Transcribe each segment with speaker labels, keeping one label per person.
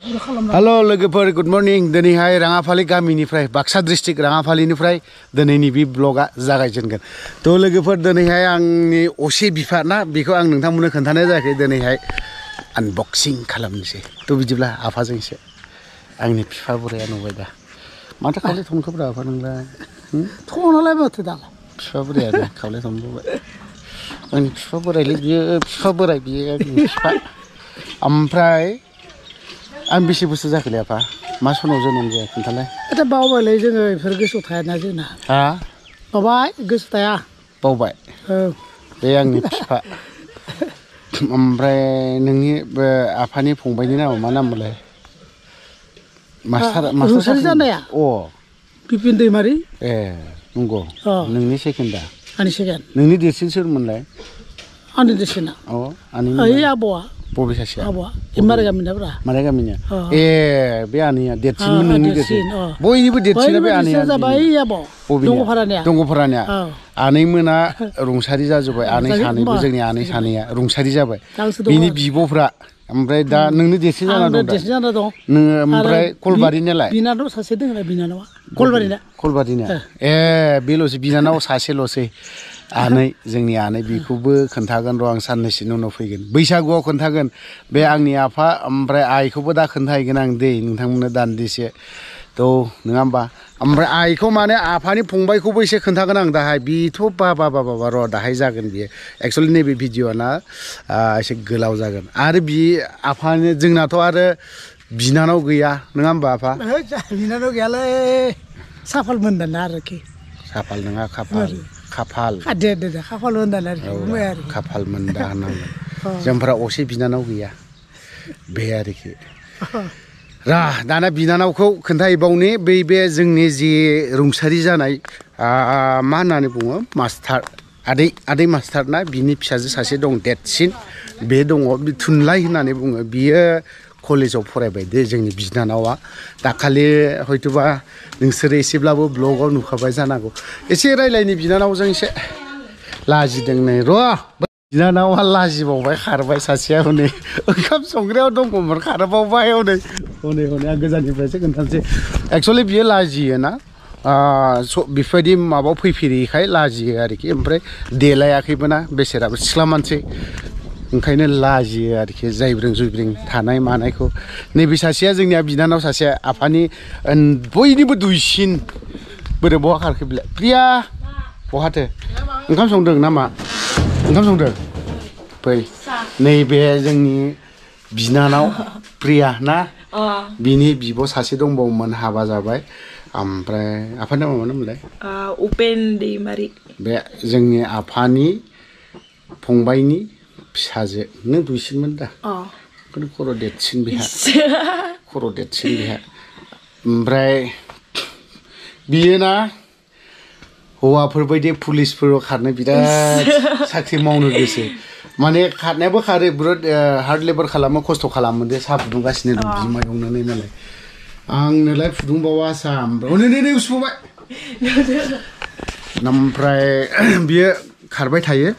Speaker 1: Hello लोगोफोर good morning दिनैहाय राङाफालि गामिनिफ्राय बाक्सा डिस्ट्रिक्ट राङाफालिनिफ्राय दिनैनि बे ब्लगा जागायजेनगोन थ' लोगोफोर दिनैहाय आंनि असे बिफा ना बेखौ आं नोंथांमोननो खोन्थानाय जायाखै दिनैहाय आनबक्सिं खालामनोसै थ' बिदिब्ला आफाजों एसे आंनि बिफा बोराया नुबाय दा माथो खावलाय थनखोब्रा आफा नोंलाय
Speaker 2: थनालाय माथो दालाय
Speaker 1: बिफा बोरायानो खावलाय थनबोबाय आंनि बिफा बोरायलै बियो बिफा बोराय बियो आंनि बिफा ओमफ्राय आं बेसे बोसोर जाखोलै आफा मा सनाव जोनोम जाया खोन्थालाय
Speaker 2: एथा बावबायलै जोङो बेफोर गोसोआव थायाना जोंना
Speaker 1: हा
Speaker 2: बावबाय गोसो थाया
Speaker 1: बावबाय
Speaker 2: औ
Speaker 1: बे आंनि बिफा ओमफ्राय नोंनि आफानि फंबायनि नामा मा नाममोनलाय मास्टार
Speaker 2: रुंसारि जानाया
Speaker 1: अ
Speaker 2: बिपिन दैमारि
Speaker 1: ए नंगौ नोंनि सेकेन्डआ
Speaker 2: आंनि सेकेन्ड
Speaker 1: नोंनि देरसिन सोरमोनलाय
Speaker 2: आंनि देरसिना
Speaker 1: अ आंनि
Speaker 2: ओइ आबौआ
Speaker 1: बबे सासेया
Speaker 2: आबौआ मारै गामिनाब्रा
Speaker 1: मारै गामिनिया ए बे आनैया देरसिनमोन नोंनि देरसिन बयनिबो देरसिना बे आनैया
Speaker 2: जाबाय आबौ
Speaker 1: दंग'फारानिया आनैमोना रुंसारि जाजोब्बाय आनै सानैबो जोंनि आनै सानैया रुंसारि जाबाय बिनि बिब'फ्रा ओमफ्राय दा नोंनो देरसिन जाना दं दा नोङो ओमफ्राय कलबारिनियालाय
Speaker 2: बिनानाव सासे दङ बिनानावा
Speaker 1: कलबारिनिया ए बेल'सै बिनानाव सासेल'सै आनै जोंनि आनै बेखौबो खोन्थागोन र' आं साननैसोनि उनाव फैगोन बैसागुआव खोन्थागोन बे आंनि आफा ओमफ्राय आइखौबो दा खोन्थाहैगोन आं दै नोंथांमोननो दान्दिसे थ' नङा होमबा ओमफ्राय आइखौ माने आफानि फंबायखौबो एसे खोन्थागोन आं दाहाय बेथ' बाबा र' दाहाय जागोन बियो एक्सुवेलि नैबे भिडिअ'ना एसे गोलाव जागोन आरो बि आफानि जोंनाथ' आरो बिनानाव गैया नङा होमबा आफा
Speaker 2: बिनानाव गैयालै साफाल मोनदाना आरोखि
Speaker 1: साफाल नङा खाफाल खाफाल
Speaker 2: खाफाल मोनदाना आरोखि
Speaker 1: खाफाल मोनदा होननांगोन जोंफोरा असे बिनानाव गैया बे आरोखि दाना बिनानावखौ खोन्थाहैबावनि बे जोंनि जि रुंसारि जानाय मा होननानै बुङो मास्टार आदै मास्टार ना बिनि फिसाजो सासे दं देरसिन बे दङ थुनलाइ होननानै बुङो बियो कलेजाव फरायबाय दे जोंनि बिनानावा दाखालि हयथ'बा नोंसोरो एसेब्लाबो ब्लगाव नुखाबाय जानांगौ एसे रायलायनि बिनानावजों एसे लाजिदों नै र' बिनानावा लाजिबावबाय खारबाय सासेया हनै ओंखाम संग्रायाव दंमोन खारबावबाय हनै आं गोजाननिफ्रायसो खोन्थानोसै एक्सुवेलि बियो लाजियोना बेफोरबायदि माबायाव फैफेरिखाय लाजियो आरोखि ओमफ्राय देलायाखैबो ना बेसेराबो सिख्ला मानसि ओंखायनो लाजियो आरोखि जायब्रें जुइब्रें थानाय मानायखौ नैबे सासेया जोंनिया बिनानाव सासेया आफानि बयनिबो दुइसिन बोरै बहा खारखो बिलाय प्रिया बहाथो ओंखाम संदों नामा ओंखाम संदों फै नैबे जोंनि बिनानाव प्रिया ना बिनि बिब' सासे दंबावोमोन हाबा जाबाय ओमफ्राय आफानि नामा मामोनलाय
Speaker 3: उपेन दैमारि बे
Speaker 1: जोंनि आफानि फंबायनि फिसाजो नों दुइसिनमोन दा खर' देरसिन बेहा ओमफ्राय बियो ना हौवाफोरबायदि पुलिसफोराव खारनो बिराद साख्रि मावनो गोसो माने खारनायाबो खारो बिराद हार्ड लेबार खालामो खस्थ' खालामो दे साहा फुदुंगासिनो दं बिमा एवनानै नालाय आंनोलाय फुदुंबावा साहा ओमफ्राय उसुबाय ओमफ्राय बियो खारबाय थायो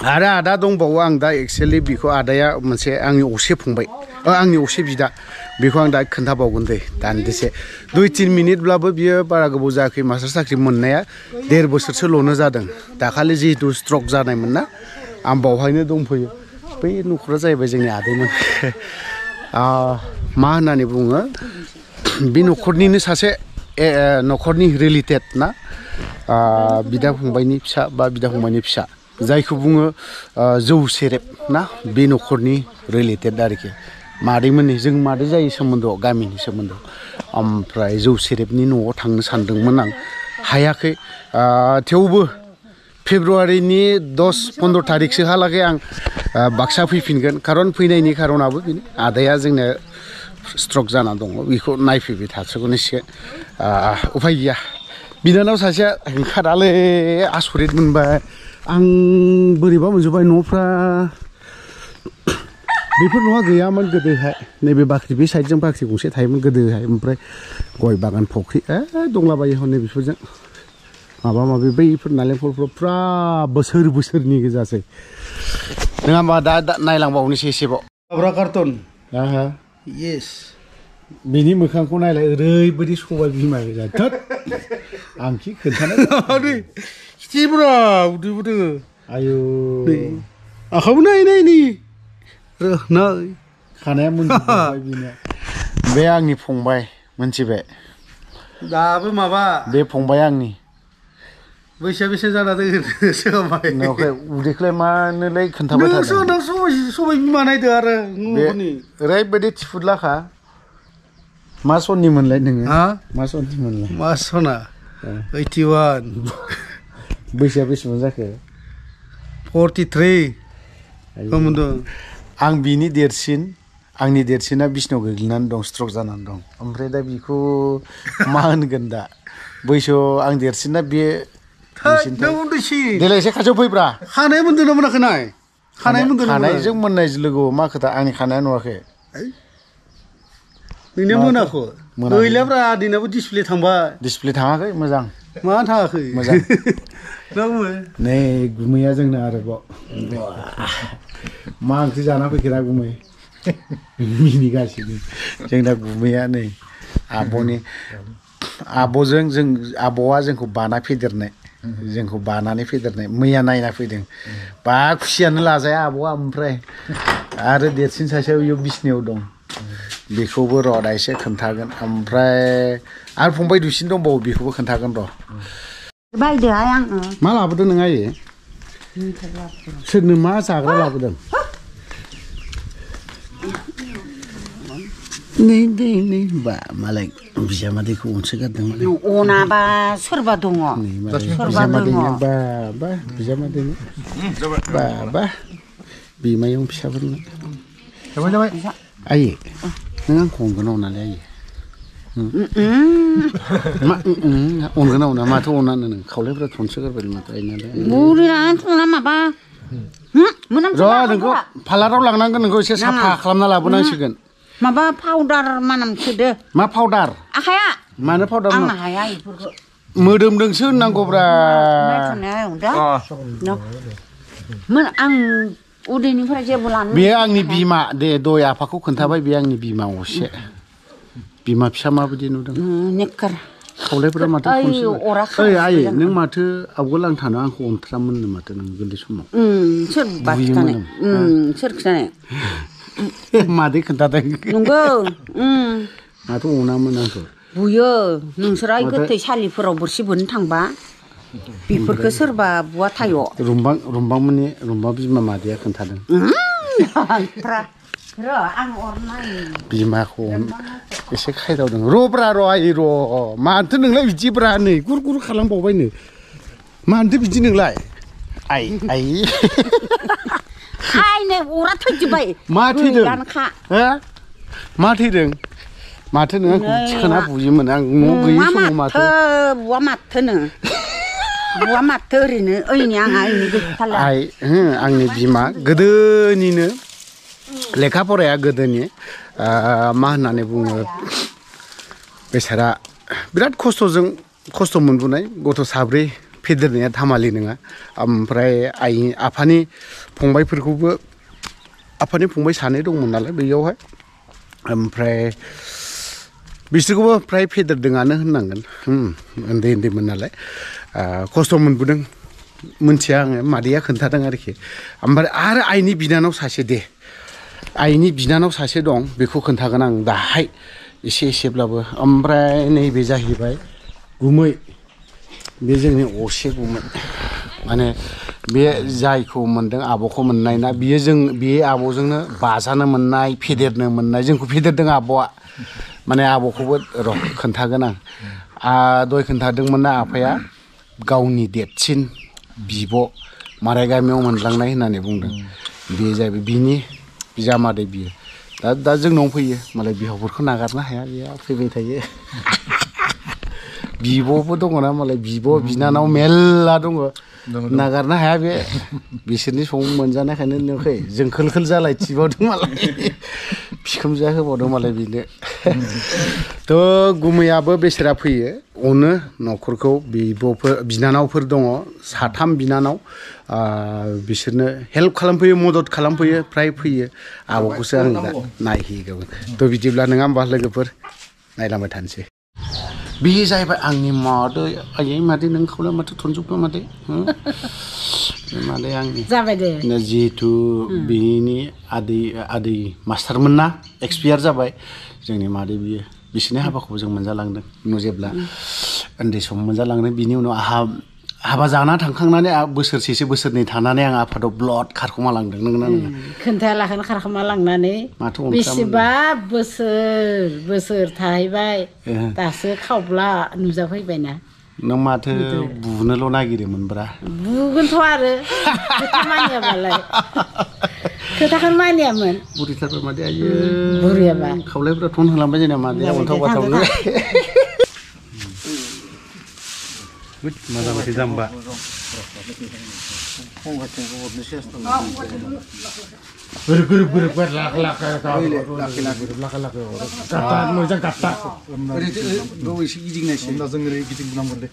Speaker 1: आरो आदा दंबावो आं दा एक्सुवेलि बेखौ आदाया मोनसे आंनि असे फंबाय आंनि असे बिदा बेखौ आं दा खोन्थाबावगोन दे दान्दिसे 2-3 मिनिटब्लाबो बियो बारा गोबाव जायाखै मास्टार साख्रि मोननाया 1.5 बोसोरसोल'नो जादों दाखालि जिहेतु स्ट्रक जानायमोन ना आं बावहायनो दंफैयो बै न'खरा जाहैबाय जोंनि आदैमोन मा होननानै बुङो बे न'खरनिनो सासे न'खरनि रिलेटेड ना बिदा फंबायनि फिसा बा बिदा फंबायनि फिसा जायखौ बुङो जौ सेरेब ना बे न'खरनि रिलेटेड आरोखि मादैमोननि जों मादै जायो सोमोन्दोआव गामिनि सोमोन्दोआव ओमफ्राय जौ सेरेबनि न'आव थांनो सानदोंमोन आं हायाखै थेवबो फेब्रुवारिनि 10-15 थारिखसोहालागै आं बाक्सा फैफिनगोन खारन फैनायनि खारनाबो बेनो आदाया जोंना स्ट्रक जाना दङ बेखौ नायफैबाय थासिगोन एसे उफाय गैया बिनानाव सासेया ओंखारालै आसरित मोनबाय आं बोरैबा मोनजोब्बाय न'फ्रा बेफोर न'आ गैयामोन गोदोहाय नैबे बाख्रि बे साइडजों बाख्रि गंसे थायोमोन गोदोहाय ओमफ्राय गय बागान फख्रि दंलाबायो हनै बेफोरजों माबा माबि बैफोर नालेंखरफ्राव फुरा बोसोरनि गोजासै नङा होमबा दा नायलांबावनोसै एसेबाव कार्टन येस बिनि मोखांखौ नायलाय ओरैबायदि सबाय बिमा गोजा थोद आंखि खोन्थानाय खिथिब्रा उदैबो दोङो आयौ आखाबो नाय नै खानाया मोनजोब्बाय बिनिया बे आंनि फंबाय मोनथिबाय दाबो माबा बे फंबाय आंनि बैसोआ बेसे जाना दोङो न'खाय उदैखौलाय मानोलाय खोन्थाबाय थादों सबाय बिमा नायदो आरो ओरैबायदि थिफुदलाखा मा सननि मोनलाय नोङो मा सननि मोनलाय मा सना 81 बैसोआ बेसेबां जाखो 43 आं बिनि देरसिन आंनि देरसिना बिसनायाव गोग्लैनानै दं स्ट्रक जानानै दं ओमफ्राय दा बिखौ मा होनगोन दा बैसोआव आं देरसिना बे देलाय एसे खाथियाव फैब्रा खानाय मोनदों ना मोनाखै नाय खानाय मोनदों खानायजों मोननायजों लोगोआव मा खोथा आंनि खानाया नुवाखै नोंनिया मोनाखै गैलाब्रा दिनाबो डिसप्ले थांबाय डिसप्ले थाङाखै मोजां मा थाङाखै मोजां नै गुमैया जोंना आरोबाव मा ओंख्रि जाना फैखोना गुमै मिनिगासिनो जोंना गुमैया नै आब'नि आब'जों जों आब'आ जोंखौ बाना फेदेरनाय जोंखौ बानानै फेदेरनाय मैया नायना फैदों बा खुसियानो लाजाया आब'आ ओमफ्राय आरो देरसिन सासेयाव इयाव बिसनायाव दं बेखौबो र' दा एसे खोन्थागोन ओमफ्राय आरो फंबाय दुइसिन दंबावो बेखौबो खोन्थागोन र'
Speaker 4: बायदोहाय आङो
Speaker 1: मा लाबोदों नों आयै सोरनो मा जाग्रा लाबोदों नै बा मालाय बिजामादैखौ अनसोगारदों मालाय
Speaker 4: अनाबा सोरबा दङ सोरबा दङ
Speaker 1: बा बिजामादैनो बा बिमायं फिसाफोरनो जाबाय आयै नों आंखौ अनगोन ना अनालै आयै मा अनगोन ना अना माथो अनानो नों खावलायफ्रा थनसोगारबाय माथो आइनालाय
Speaker 4: बुरिनानै थना माबा
Speaker 1: र' नोंखौ पार्लाराव लांनांगोन नोंखौ एसे साफा खालामना लाबोनांसिगोन
Speaker 4: माबा पाउडार मानामसोदो
Speaker 1: मा पाउडार
Speaker 4: आखाया
Speaker 1: मानो पाउडार
Speaker 4: आं हाया इफोरखौ
Speaker 1: मोदोमदोंसो होननांगौब्रा
Speaker 4: आं उदैनिफ्राय जेबो लानो
Speaker 1: बेयो आंनि बिमा दे दय आफाखौ खोन्थाबाय बे आंनि बिमा असे बिमा फिसा माबायदि नुदों
Speaker 4: नेकार
Speaker 1: खावलायफोरा माथो ओइ आयै नों माथो आवगोल आं थानो आंखौ अनथ्रामोननो माथो नों गोरलै समाव
Speaker 4: सोर खिथानाय सोर खिथानाय
Speaker 1: मादै खोन्थादों
Speaker 4: नंगौ
Speaker 1: माथो अनामोन आंखौ
Speaker 4: बुयो नोंसोरा गोथै सालिफोराव बोरसि बोननो थांबा बेफोरखौ सोरबा बुवा थायो
Speaker 1: रुमबां बिमा मादैया खोन्थादों बिमाखौ एसे खायदावदों र'ब्रा र' आयै र' मानोथो नोंलाय बिदिब्रा नै गुर गुर खालामबावबायनो मानोथो बिदि नोंलाय आइ
Speaker 4: नै अरा थैजोब्बाय
Speaker 1: मा थैदों मा थैदों माथो नों आंखौ थिखोना बुयोमोन आं न' गैयै समाव माथो
Speaker 4: बुवा माथोनो बुवा माथो ओरैनो ओइनि आंहा ओइनि गैथारला
Speaker 1: आंनि बिमा गोदोनिनो लेखा फराया गोदोनि मा होननानै बुङो बेसारा बिराद खस्थ' मोनबोनाय गथ' साब्रै फेदेरनाया धामालि नङा ओमफ्राय आफानि फंबायफोरखौबो आफानि फंबाय सानै दंमोन नालाय बेयावहाय ओमफ्राय बिसोरखौबो फ्राय फेदेरदोंआनो होननांगोन उन्दैमोन नालाय खस्थ' मोनबोदों मोनथिया आङो मादैया खोन्थादों आरोखि ओमफ्राय आरो आइनि बिनानाव सासे दं बेखौ खोन्थागोन आं दाहाय एसेब्लाबो ओमफ्राय नैबे जाहैबाय गुमै बे जोंनि असे गुमै माने बे जायखौ मोनदों आब'खौ मोननाय ना बे आब'जोंनो बाजानो मोननाय फेदेरनो मोननाय जोंखौ फेदेरदों आब'आ माने आब'खौबो र' खोन्थागोन आं दय खोन्थादोंमोन ना आफाया गावनि देरसिन बिब' माराय गामियाव मोनलांनाय होननानै बुंदों बे जाहैबाय बिनि बिजामादै बियो दा जोंनाव फैयो मालाय बिहावफोरखौ नागारनो हाया बेयो फैबाय थायो बिब'बो दङना मालाय बिब' बिनानाव मेल्ला दङ नागारनो हाया बे बिसोरनि सम मोनजानायखायनो नुवाखै जों खोल जालाय थिबावदों मालाय बिखुमजोआ होबावदों मालाय बेनो थ' गुमैयाबो बेसेरा फैयो अनो न'खरखौ बिनानावफोर दङ 3 बिनानाव बिसोरनो हेल्प खालामफैयो मदद खालामफैयो फ्राय फैयो आब'खौसो आं दा नायहैगौ थ' बिदिब्ला नङा होमबा लोगोफोर नायलांबाय थानोसै बियो जाहैबाय आंनि मादै आयै मादै नों खावला माथो थनजोबखो मादै मादै आंनि
Speaker 4: जाबाय दे
Speaker 1: जिहेथु बिनि आदै मास्टारमोन ना एक्सपायार जाबाय जोंनि मादै बियो बिसोरनि हाबाखौ जों मोनजालांदों जेब्ला उन्दै सम मोनजालांदों बिनि उनाव हाबा जाना थांखांनानै बोसोरसेसो बोसोरनै थानानै आं आफादाव ब्लड खारखोमा लांदों नोंगौना नङा
Speaker 4: खोन्थायालाखैनो खारखोमा लांनानै बेसेबा बोसोर थाहैबाय दासो खावब्ला नुजाफैबायना
Speaker 1: नों माथो बुनोल' नागिरोमोनब्रा
Speaker 4: बुगोनथ' आरो खोथा मानियाबालाय खोथाखौनो मानियामोन
Speaker 1: बुरिथारबाय मादै आयो
Speaker 4: बुरियाबा
Speaker 1: खावलायफ्रा थन होलांबाय जोंना मादैया अन्थाव बाथावनो मोजां बायदि जाम्बा गोरोब मोजां गाबता बेयाव एसे गिदिंनायसै जों ओरै गिदिंनांगोन दे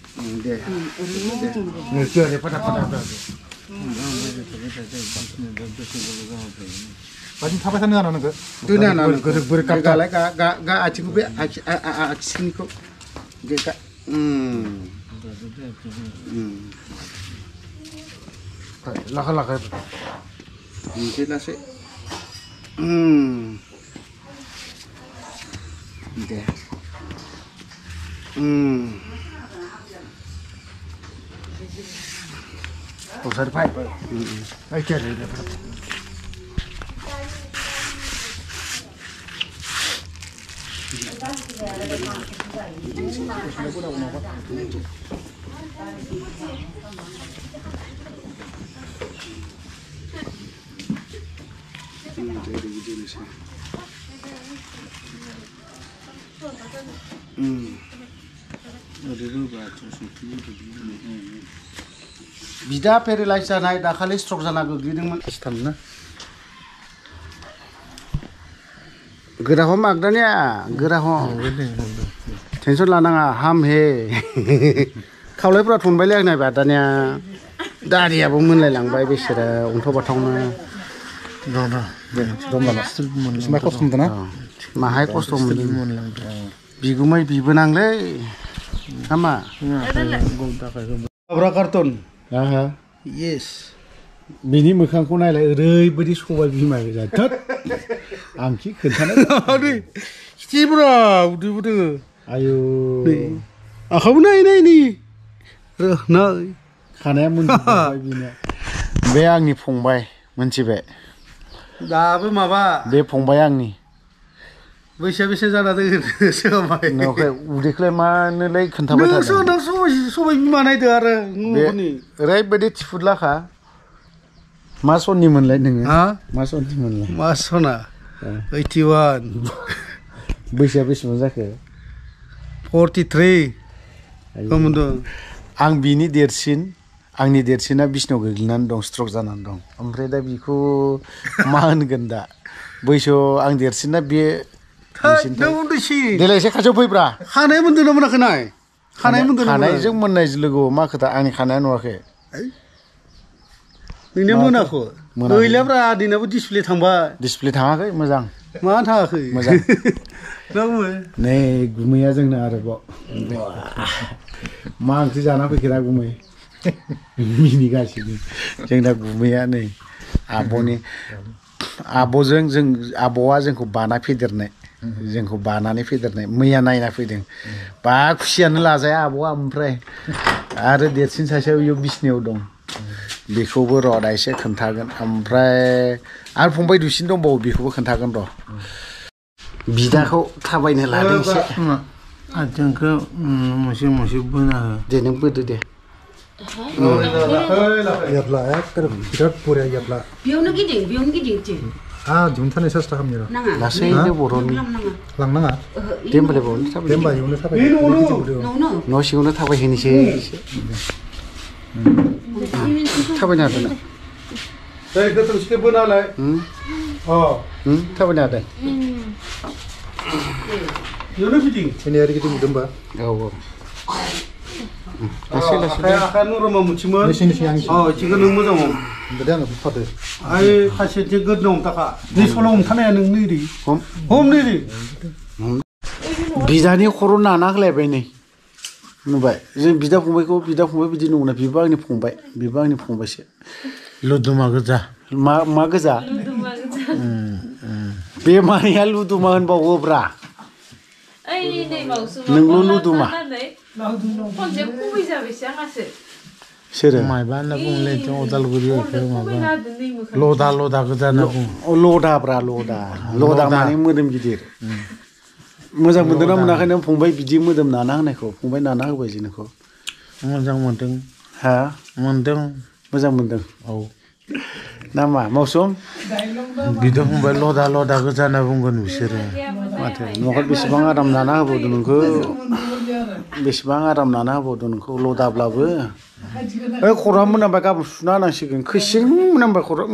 Speaker 1: बायदि थाबाय थानो हाना नोंखौ दोनो हाना गोरोब गाबतालाय गा आथिंखौ बे आखिनिखौ लाखा लाखा बिदि लासै दे दस्रा फाइ ओके बिदा पेरालाइज जानाय दाखालि स्ट्रक जाना गोग्लैदोंमोन इस्टामना गोराहम आगदानिया गोराहम टेनसन लानाङा हामहे खावलायफ्रा थनबायलै आं नायबा दानिया दारियाबो मोनलायलांबाय बेसोरो अन्थाव बाथावनो खस्थ' मोनदों ना माहाय खस्थ' मोनदों बिगुमै बिबोनांलै हामा कार्टन येस बिनि मोखांखौ नायलाय ओरैबायदि सबाय बिमा थोद आंखि खोन्थानो खिथिब्रा उदैबो दोङो आयु आखाबो नाय नै खानाया मोनजोब्बाय बिनिया बे आंनि फंबाय मोनथिबाय दाबो माबा बे फंबाय आंनि बैसोआ बेसे जाना दोङो उदैखौलाय मानोलाय खोन्थाबाय थादों सबाय बिमा नायदो आरो ओरैबायदि थिफुदलाखा मा सननि मोनलाय नोङो मा सननि मोनलाय मा सना 81 बैसोआ बेसेबां जाखो 43 आं बिनि देरसिन आंनि देरसिना बिसनायाव गोग्लैनानै दं स्ट्रक जानानै दं ओमफ्राय दा बिखौ मा होनगोन दा बैसोआव आं देरसिना बे देलाय एसे खाथियाव फैब्रा खानाय मोनदों ना मोनाखै नाय खानाय मोनदों खानायजों मोननाय लोगोआव मा खोथा आंनि खानाया नुवाखै नोंनिया मोनाखै गैलाब्रा दिनाबो डिसप्ले थांबाय डिसप्ले थाङाखै मोजां मा थाङाखै मोजां नै गुमैया जोंना आरोबाव मा ओंख्रि जाना फैखेरा गुमै मिनिगासिनो जोंना गुमैया नै आब'नि आब'जों जों आब'आ जोंखौ बाना फेदेरनाय जोंखौ बानानै फेदेरनाय मैया नायना फैदों बा खुसियानो लाजाया आब'आ ओमफ्राय आरो देरसिन सासेयाव बेयाव बिसनायाव दं बेखौबो र' दा एसे खोन्थागोन ओमफ्राय आरो फंबाय दुइसिन दंबावो बेखौबो खोन्थागोन र' बिदाखौ थाबायनो लादों एसे आथिंखौ मोनसे बोना हो दे नों बोदो दे बिराद बरिया याब्ला
Speaker 4: बेयावनो गिदिं
Speaker 1: दिहुनथारनाय सेस्था खालामनो लासैनो बर'नि लांनाङा दे होमबालाय बर'नि थाबाय दे होमबा इयावनो थाबाय न' सिङावनो थाबायहैनोसै थाबायनो हादों ना गोथौसिखौ बोनालाय थाबायनो हादों Yono biting.
Speaker 5: Ini hari kita mudamba.
Speaker 1: Oh. Akan nurama muciman.
Speaker 5: Sini yang
Speaker 1: Oh, jika nung mo jong.
Speaker 5: Beda nggak pada.
Speaker 1: Ai kasih jika nung taka. Ni solong tanah nung ni di. Hom ni di. Bijani corona nak lebai ni. Nubai. Jadi bida fongbai bidi nungna bibang ni fongbai sih.
Speaker 5: Ludu magaza.
Speaker 1: Magaza. Bima ya ludu makan bawa bra.
Speaker 3: Ai nei mau su.
Speaker 1: Nung ludu mah.
Speaker 3: Ponje kubi jabe siangase.
Speaker 1: Sere.
Speaker 5: Mai ban na pun le chong dal guri ke ma ban. Loda gaza na pun.
Speaker 1: Oh loda bra loda mani mudem gidir. Moजां मोनदोंना मोनाखै नों फंबाय बिदि मोदोम नाना होनायखौ फंबाय नाना होबाय जिनोखौ
Speaker 5: मोजां मोनदों
Speaker 1: हा
Speaker 5: मोनदों
Speaker 1: मोजां मोनदों
Speaker 5: औ
Speaker 1: नामा मौसुम
Speaker 5: बिदा फंबाय लदा गोजा होनना बुंगोन बिसोरो
Speaker 1: माथो न'खर बेसेबां आराम नाना होबावदों नोंखौ बेसेबां आराम नाना होबावदों नोंखौ लदाब्लाबो ओइ खर'आ मोनामबाय गाबोन सुना होनांसिगोन खैसिं मोनामबाय खर'आ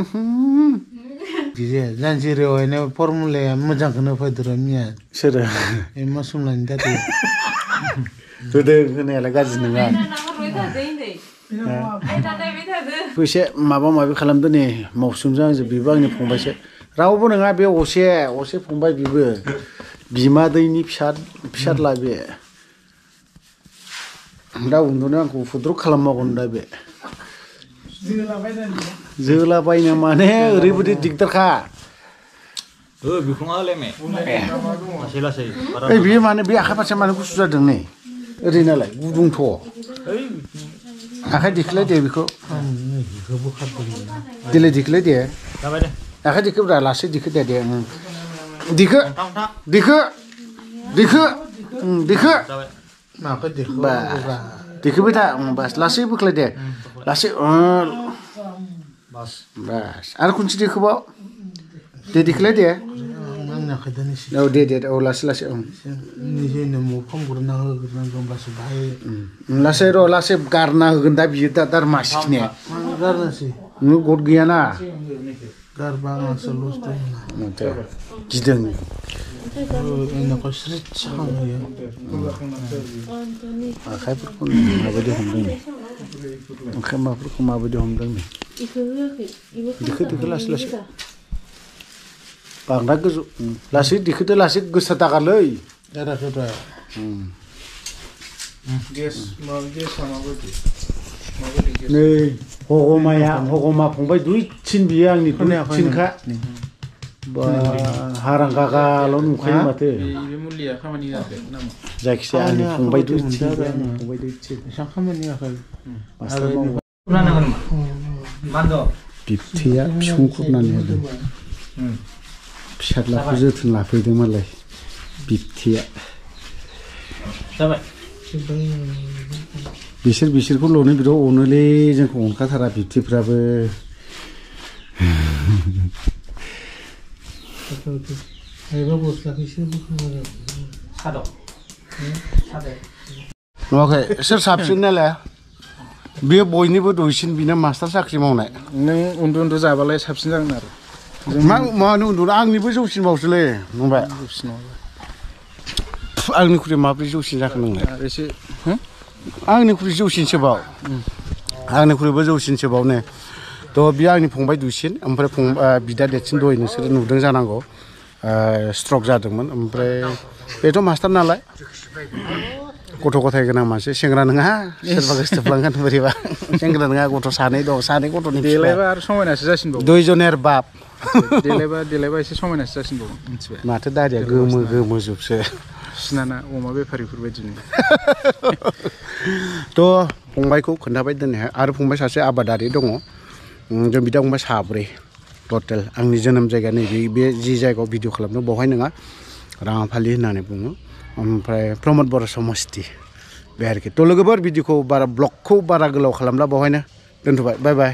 Speaker 5: Jadi janji rewanya formula macam kena pada mian.
Speaker 1: Sudah.
Speaker 5: Masuk lain tadi.
Speaker 1: Sudah kena lagi jenengan. Fese माबा खालामदों nih मौसुमजों आंजों बिबो आंनि फंबायसो रावबो नङा बे असे फंबाय बिबो बिमा दैनि फिसाला बे दा उन्दुनो आंखौ फुद्रुक खालाममागोन दा बे जोलाबायनो माने ओरैबायदि दिगदारखा
Speaker 6: बिखुङा लेमे लासै
Speaker 1: ओइ बे माने बे आखाइ फारसे माने गुसु जादों नै ओरै नालाय गुदुंथ' आखाइ दिखलाय दे बेखौ दिले दिखलाय दे आखाइ दिखोब्रा लासै दिखो दे दिखो
Speaker 5: माखौ दिखो
Speaker 1: दिखोबाय था बास लासै बोख्लाय दे लासै
Speaker 6: बास
Speaker 1: आरो खनसे दिखोबाव दे दिखलाय दे औ दे औ लासै लासै र' लासै गारना होगोन दा बियो दा मासिखिने नों गद गैयाना
Speaker 5: गारबा आंसो लस दं
Speaker 1: गिदों आखाइफोरखौ माबायदि हमदों आखाइ माबाफोरखौ माबायदि हमदों दिखो लासै बांद्राय गोजौ लासै दिखोदो लासै गोसा दागालै नै हगमा फंबाय दुइसिन बियो आंनि दुइसिनखा हारां गागाल' नुखायो माथो जायखिजाया आंनि फंबाय दुइसिन बिबथैया बिसुं खुरनानै होदों फिसाज्लाखौ जोथोन लाफैदों मालाय बिबथैया बिसोरखौल'नो बिराद अनोलै जोंखौ अनखाथारा बिबथैफ्राबो नुवाखै सोर साबसिन नालाय बे बयनिबो दुइसिन बिना मास्टार साख्रि मावनाय
Speaker 5: नों उन्दु जाबालाय साबसिन जागोन आरो
Speaker 1: मानो उन्दुनो आंनिबो जौसिनबावसोलै नुबाय आंनिख्रुइ माब्रै जौसिन जाखो नोंलाय
Speaker 5: एसे
Speaker 1: आंनिख्रुइ जौसिनसोबाव आंनिख्रुइबो जौसिनसोबाव ने थ' बियो आंनि फंबाय दुइसिन ओमफ्राय बिदा देरसिन दहाय नोंसोरो नुदों जानांगौ स्ट्रक जादोंमोन ओमफ्राय बेथ' मास्टार नालाय गथ' गथाय गोनां मानसि सेंग्रा नङा सोरबा गोसोथोफ्लांगोन बोरैबा सेंग्रा नङा गथ' सानै दं सानै गथ'नि
Speaker 5: देलायबा आरो समायनासो जासिनबावो
Speaker 1: दुइजनेर बाप
Speaker 5: देलायबा एसे समायनासो जासिनबावो मिथिबाय
Speaker 1: माथो दारिया गोमो जोबसो
Speaker 5: सिनाना अमा बेफारिफोर बायदिनो
Speaker 1: थ' फंबायखौ खोन्थाबाय दिनैहाय आरो फंबाय सासे आबादारि दङ जों बिदा फंबाय साब्रै टटेल आंनि जोनोम जायगा नैबे बे जि जायगायाव भिडिअ खालामदों बेवहाय नङा राङाफालि होननानै बुङो ओमफ्राय प्रमद बर' समस्ति बे आरोखि थ' लोगोफोर भिडिअखौ ब्लगखौ बारा गोलाव खालामला बेवहायनो दोनथ'बाय बाय बाय